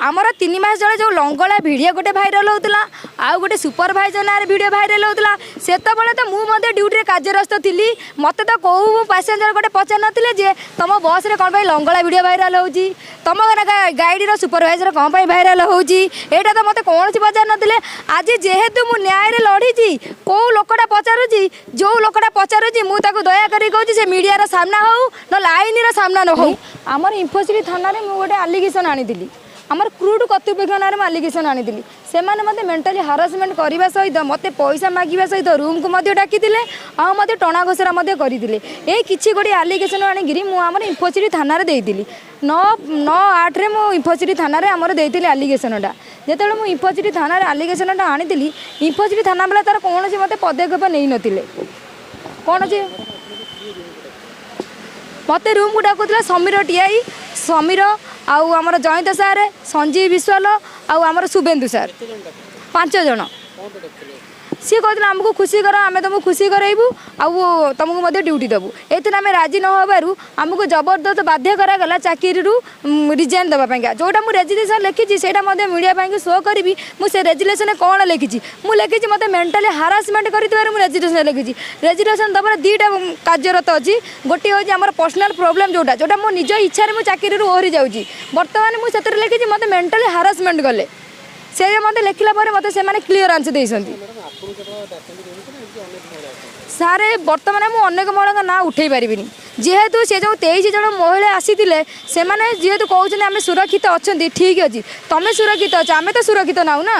ଆମର 3 ମାସ ତଳେ ଯେଉଁ ଲଙ୍ଗଳା ଭିଡ଼ିଓ ଗୋଟେ ଭାଇରାଲ୍ ହେଉଥିଲା ଆଉ ଗୋଟେ ସୁପରଭାଇଜର ନାଁରେ ଭିଡ଼ିଓ ଭାଇରାଲ୍ ହେଉଥିଲା, ସେତେବେଳେ ତ ମୁଁ ମଧ୍ୟ ଡ୍ୟୁଟିରେ କାର୍ଯ୍ୟରତ ଥିଲି। ମୋତେ ତ କେଉଁ ପାସେଞ୍ଜର ଗୋଟେ ପଚାରି ନଥିଲେ ଯେ ତୁମ ବସ୍ରେ କ'ଣ ପାଇଁ ଲଙ୍ଗଳା ଭିଡ଼ିଓ ଭାଇରାଲ୍ ହେଉଛି, ତୁମ ଗାଇଡ଼ିର ସୁପରଭାଇଜର କ'ଣ ପାଇଁ ଭାଇରାଲ୍ ହେଉଛି। ଏଇଟା ତ ମୋତେ କୌଣସି ପଚାରି ନଥିଲେ। ଆଜି ଯେହେତୁ ମୁଁ ନ୍ୟାୟରେ ଲଢ଼ିଛି, କେଉଁ ଲୋକଟା ପଚାରୁଛି, ଯେଉଁ ଲୋକଟା ପଚାରୁଛି, ମୁଁ ତାକୁ ଦୟାକରି କହୁଛି, ସେ ମିଡ଼ିଆର ସାମ୍ନା ହେଉ, ନହେଲେ ଆଇନର ସାମ୍ନା ନ ହେଉ। ଆମର ଇନଫୋସିଟି ଥାନାରେ ମୁଁ ଗୋଟେ ଆଲିଗେସନ୍ ଆଣିଥିଲି। ଆମର କ୍ରୁଡ୍ କର୍ତ୍ତୃପକ୍ଷ ନାଁରେ ମୁଁ ଆଲିଗେସନ୍ ଆଣିଥିଲି। ସେମାନେ ମୋତେ ମେଣ୍ଟାଲି ହାରାସମେଣ୍ଟ କରିବା ସହିତ ମୋତେ ପଇସା ମାଗିବା ସହିତ ରୁମ୍କୁ ମଧ୍ୟ ଡାକିଥିଲେ ଆଉ ମୋତେ ଟଣା ଘୋଷରା ମଧ୍ୟ କରିଥିଲେ। ଏଇ କିଛି ଗୁଡ଼ିଏ ଆଲିଗେସନ୍ ଆଣିକିରି ମୁଁ ଆମର ଇନଫୋସିଟି ଥାନାରେ ଦେଇଥିଲି। 9/9/8ରେ ମୁଁ ଇନଫୋସିଟି ଥାନାରେ ଆମର ଦେଇଥିଲି ଆଲିଗେସନ୍ଟା। ଯେତେବେଳେ ମୁଁ ଇନଫୋସିଟି ଥାନାରେ ଆଲିଗେସନ୍ଟା ଆଣିଥିଲି, ଇନଫୋସିଟି ଥାନା ବେଳେ ତା'ର କୌଣସି ମୋତେ ପଦକ୍ଷେପ ନେଇନଥିଲେ କୌଣସି। ମୋତେ ରୁମ୍କୁ ଡାକୁଥିଲା ସମୀର ଟିଆଇ, ସମୀର ଆଉ ଆମର ଜୟନ୍ତ ସାର୍, ସଞ୍ଜୀବ ବିଶ୍ୱାଳ ଆଉ ଆମର ଶୁଭେନ୍ଦୁ ସାର୍, ପାଞ୍ଚ ଜଣ। ସିଏ କହୁଥିଲେ, ଆମକୁ ଖୁସି କର, ଆମେ ତୁମକୁ ଖୁସି କରାଇବୁ ଆଉ ତୁମକୁ ମଧ୍ୟ ଡ୍ୟୁଟି ଦେବୁ। ଏଥିରେ ଆମେ ରାଜି ନ ହେବାରୁ ଆମକୁ ଜବରଦସ୍ତ ବାଧ୍ୟ କରାଗଲା ଚାକିରିରୁ ରିଜାଇନ୍ ଦେବା ପାଇଁକା। ଯେଉଁଟା ମୁଁ ରେଜିଗ୍ନେସନ୍ ଲେଖିଛି, ସେଇଟା ମଧ୍ୟ ମିଡ଼ିଆ ପାଇଁକି ଶୋ କରିବି। ମୁଁ ସେ ରେଜିଗ୍ନେସନ୍ରେ କ'ଣ ଲେଖିଛି? ମୁଁ ଲେଖିଛି, ମୋତେ ମେଣ୍ଟାଲି ହାରାସମେଣ୍ଟ କରିଥିବାରୁ ମୁଁ ରେଜିଗ୍ନେସନ୍ ଲେଖିଛି। ରେଜିଗ୍ନେସନ୍ ଦେବାର ଦୁଇଟା କାର୍ଯ୍ୟରତ ଅଛି। ଗୋଟିଏ ହେଉଛି ଆମର ପର୍ସନାଲ୍ ପ୍ରୋବ୍ଲେମ୍, ଯେଉଁଟା ମୋ ନିଜ ଇଚ୍ଛାରେ ମୁଁ ଚାକିରିରୁ ଓହରି ଯାଉଛି ବର୍ତ୍ତମାନ। ମୁଁ ସେଥିରେ ଲେଖିଛି, ମୋତେ ମେଣ୍ଟାଲି ହାରାସମେଣ୍ଟ କଲେ। ସେ ମୋତେ ଲେଖିଲା ପରେ ମୋତେ ସେମାନେ କ୍ଲିୟର ଆନ୍ସର ଦେଇଛନ୍ତି। ସାର୍, ବର୍ତ୍ତମାନ ମୁଁ ଅନେକ ମହିଳାଙ୍କ ନାଁ ଉଠେଇ ପାରିବିନି, ଯେହେତୁ ସେ ଯେଉଁ 23 ଜଣ ମହିଳା ଆସିଥିଲେ, ସେମାନେ ଯେହେତୁ କହୁଛନ୍ତି ଆମେ ସୁରକ୍ଷିତ ଅଛନ୍ତି। ଠିକ୍ ଅଛି, ତମେ ସୁରକ୍ଷିତ ଅଛ, ଆମେ ତ ସୁରକ୍ଷିତ ନାହୁଁ ନା।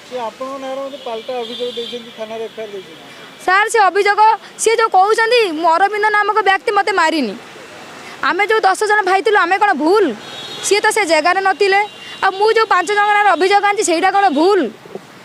ସେ ଆପଣଙ୍କ ନାଁରେ ମଧ୍ୟ ପାଲଟା ଅଭିଯୋଗ ଦେଇଛନ୍ତି, ଥାନାରେ ଏଫଆଇଆର ଦେଇଛନ୍ତି। ସାର୍, ସେ ଅଭିଯୋଗ ସିଏ ଯେଉଁ କହୁଛନ୍ତି, ମୁଁ ଅରବିନ୍ଦ ନାମକ ବ୍ୟକ୍ତି ମୋତେ ମାରିନି। ଆମେ ଯେଉଁ 10 ଜଣ ଭାଇ ଥିଲୁ, ଆମେ କ'ଣ ଭୁଲ? ସିଏ ତ ସେ ଜାଗାରେ ନଥିଲେ। ଆଉ ମୁଁ ଯେଉଁ ପାଞ୍ଚ ଜଣଙ୍କ ନାଁରେ ଅଭିଯୋଗ ଆଣିଛି, ସେଇଟା କ'ଣ ଭୁଲ?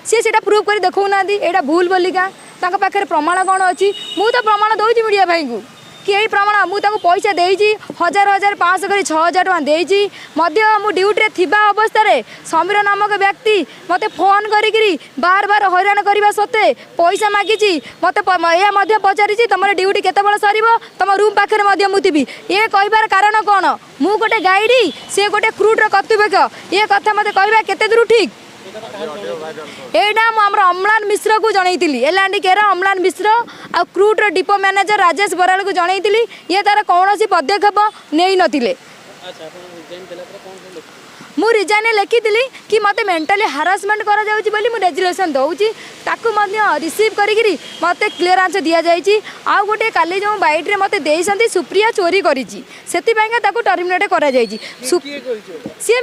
ସିଏ ସେଇଟା ପ୍ରୁଭ୍ କରି ଦେଖାଉନାହାନ୍ତି ଏଇଟା ଭୁଲ ବୋଲିକା। ତାଙ୍କ ପାଖରେ ପ୍ରମାଣ କ'ଣ ଅଛି? ମୁଁ ତ ପ୍ରମାଣ ଦେଉଛି ମିଡ଼ିଆ ଭାଇଙ୍କୁ କି ଏଇ ପ୍ରମାଣ। ମୁଁ ତାକୁ ପଇସା ଦେଇଛି, ହଜାର ହଜାର 500 କରି 6000 ଟଙ୍କା ଦେଇଛି ମଧ୍ୟ। ମୁଁ ଡ୍ୟୁଟିରେ ଥିବା ଅବସ୍ଥାରେ ସମୀର ନାମକ ବ୍ୟକ୍ତି ମୋତେ ଫୋନ୍ କରିକିରି ବାର ବାର ହଇରାଣ କରିବା ସତ୍ତ୍ୱେ ପଇସା ମାଗିଛି ମୋତେ। ଏହା ମଧ୍ୟ ପଚାରିଛି, ତୁମର ଡ୍ୟୁଟି କେତେବେଳେ ସରିବ, ତୁମ ରୁମ୍ ପାଖରେ ମଧ୍ୟ ମୁଁ ଥିବି। ଏ କହିବାର କାରଣ କ'ଣ? ମୁଁ ଗୋଟେ ଗାଇଡ଼ି, ସିଏ ଗୋଟେ କ୍ରୁଡ଼ର କର୍ତ୍ତୃପକ୍ଷ। ଏ କଥା ମୋତେ କହିବା କେତେ ଦୂର ଠିକ୍? ଏଇଟା ମୁଁ ଆମର ଅମ୍ଳାନ ମିଶ୍ରକୁ ଜଣେଇଥିଲି, ଏଲ୍ ଆଣ୍ଡ କେର ଅମ୍ଳାନ ମିଶ୍ର ଆଉ କ୍ରୁଡ଼ର ଡିପୋ ମ୍ୟାନେଜର ରାଜେଶ ବରାଳକୁ ଜଣେଇଥିଲି। ଇଏ ତାର କୌଣସି ପଦକ୍ଷେପ ନେଇନଥିଲେ। ମୁଁ ରିଜାଇନ୍ ଲେଖିଥିଲି କି ମୋତେ ମେଣ୍ଟାଲି ହାରାସମେଣ୍ଟ କରାଯାଉଛି ବୋଲି ମୁଁ ରେଜିଗ୍ନେସନ୍ ଦେଉଛି। ତାକୁ ମଧ୍ୟ ରିସିଭ୍ କରିକିରି ମୋତେ କ୍ଲିୟରାନ୍ସ ଦିଆଯାଇଛି। ଆଉ ଗୋଟେ କାଲି ଯେଉଁ ବାଇଟ୍ରେ ମୋତେ ଦେଇଛନ୍ତି, ସୁପ୍ରିୟା ଚୋରି କରିଛି, ସେଥିପାଇଁକା ତାକୁ ଟର୍ମିନେଟ୍ କରାଯାଇଛି। କିଏ କହିଛି ଏଇଟା? ସିଏ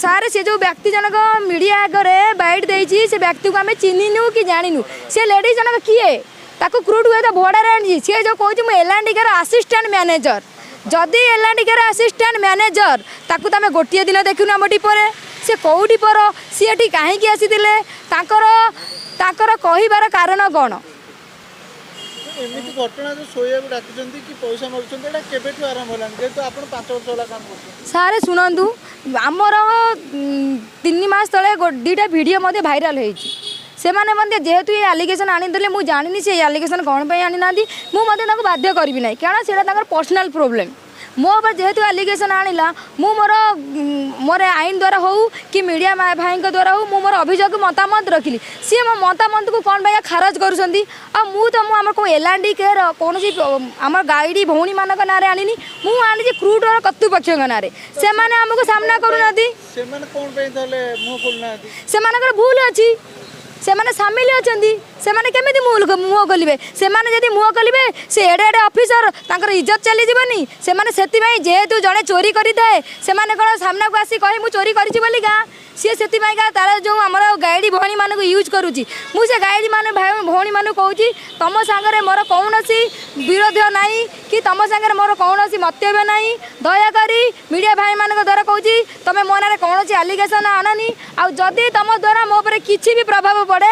ସାର୍, ସେ ଯେଉଁ ବ୍ୟକ୍ତି ଜଣକ ମିଡ଼ିଆ ଆଗରେ ବାଇଟ୍ ଦେଇଛି, ସେ ବ୍ୟକ୍ତିକୁ ଆମେ ଚିହ୍ନିନୁ କି ଜାଣିନୁ। ସେ ଲେଡ଼ିଜ୍ ଜଣକ କିଏ? ତାକୁ କ୍ରୁଡ୍ ହୁଏତ ଭଡ଼ାରେ ଆଣିଛି। ସିଏ ଯେଉଁ କହୁଛି, ମୁଁ ଏଲାଣ୍ଡିକାର ଆସିଷ୍ଟାଣ୍ଟ ମ୍ୟାନେଜର। ଯଦି ଏଲାଣ୍ଡିକାର ଆସିଷ୍ଟାଣ୍ଟ ମ୍ୟାନେଜର, ତାକୁ ତ ଆମେ ଗୋଟିଏ ଦିନ ଦେଖିନୁ ଆମ ଡିପୋରେ। ସେ କେଉଁ ଡିପୋର? ସିଏ ଏଠି କାହିଁକି ଆସିଥିଲେ? ତାଙ୍କର କହିବାର କାରଣ କ'ଣ? ଏମିତି ଘଟଣା ଯେଉଁ ଶୋଇବାକୁ ଡାକୁଛନ୍ତି କି ପଇସା ମାଗୁଛନ୍ତି, ଏଇଟା କେବେଠୁ ଆରମ୍ଭ ହେଲାଣି, ଯେହେତୁ ଆପଣ 5 ବର୍ଷ ହେଲା କାମ କରୁଛନ୍ତି? ସାର୍, ଶୁଣନ୍ତୁ, ଆମର 3 ମାସ ତଳେ ଦୁଇଟା ଭିଡ଼ିଓ ମଧ୍ୟ ଭାଇରାଲ୍ ହେଇଛି। ସେମାନେ ମଧ୍ୟ ଯେହେତୁ ଏ ଆଲିଗେସନ୍ ଆଣିଦେଲେ, ମୁଁ ଜାଣିନି ସେ ଆଲିଗେସନ୍ କ'ଣ ପାଇଁ ଆଣିନାହାନ୍ତି। ମୁଁ ମଧ୍ୟ ତାଙ୍କୁ ବାଧ୍ୟ କରିବି ନାହିଁ, କାରଣ ସେଇଟା ତାଙ୍କର ପର୍ସନାଲ୍ ପ୍ରୋବ୍ଲେମ୍। ମୋ ଉପରେ ଯେହେତୁ ଆଲିଗେସନ୍ ଆଣିଲା, ମୁଁ ମୋର ଆଇନ ଦ୍ୱାରା ହେଉ କି ମିଡ଼ିଆ ଭାଇଙ୍କ ଦ୍ୱାରା ହେଉ, ମୁଁ ମୋର ଅଭିଯୋଗ ମତାମତ ରଖିଲି। ସିଏ ମୋ ମତାମତକୁ କ'ଣ ପାଇଁ ଖାରଜ କରୁଛନ୍ତି? ଆଉ ମୁଁ ତ ମୁଁ ଆମର କେଉଁ ଏଲ୍ ଆଣ୍ଡ କେର କୌଣସି ଆମର ଗାଇଡ଼ି ଭଉଣୀମାନଙ୍କ ନାଁରେ ଆଣିନି। ମୁଁ ଆଣିଛି କ୍ରୁଡ଼ର କର୍ତ୍ତୃପକ୍ଷଙ୍କ ନାଁରେ। ସେମାନେ ଆମକୁ ସାମ୍ନା କରୁନାହାନ୍ତି। ସେମାନେ କ'ଣ ପାଇଁ ତାହେଲେ ମୁହଁ ଖୋଲୁନାହାନ୍ତି? ସେମାନଙ୍କର ଭୁଲ ଅଛି, ସେମାନେ ସାମିଲ ଅଛନ୍ତି। ସେମାନେ କେମିତି ମୁହଁ ଖୋଲିବେ? ସେମାନେ ଯଦି ମୁହଁ ଖୋଲିବେ, ସେ ଏଡ଼େ ଏଡ଼େ ଅଫିସର, ତାଙ୍କର ଇଜ୍ଜତ ଚାଲିଯିବନି? ସେମାନେ ସେଥିପାଇଁ, ଯେହେତୁ ଜଣେ ଚୋରି କରିଥାଏ, ସେମାନେ କ'ଣ ସାମ୍ନାକୁ ଆସି କହେ ମୁଁ ଚୋରି କରିଛି ବୋଲିକା? ସିଏ ସେଥିପାଇଁକା ତାର ଯେଉଁ ଆମର ଗାଇଡ଼ି ଭଉଣୀମାନଙ୍କୁ ୟୁଜ୍ କରୁଛି। ମୁଁ ସେ ଗାଇଡ଼ି ମାନେ ଭାଇ ଭଉଣୀମାନଙ୍କୁ କହୁଛି, ତୁମ ସାଙ୍ଗରେ ମୋର କୌଣସି ବିରୋଧ ନାହିଁ କି ତୁମ ସାଙ୍ଗରେ ମୋର କୌଣସି ମନ୍ତବ୍ୟ ନାହିଁ। ଦୟାକରି ମିଡ଼ିଆ ଭାଇମାନଙ୍କ ଦ୍ୱାରା କହୁଛି, ତୁମେ ମୋ ନାଁରେ କୌଣସି ଆଲିଗେସନ୍ ଆଣନି। ଆଉ ଯଦି ତୁମ ଦ୍ୱାରା ମୋ ଉପରେ କିଛି ବି ପ୍ରଭାବ ପଡ଼େ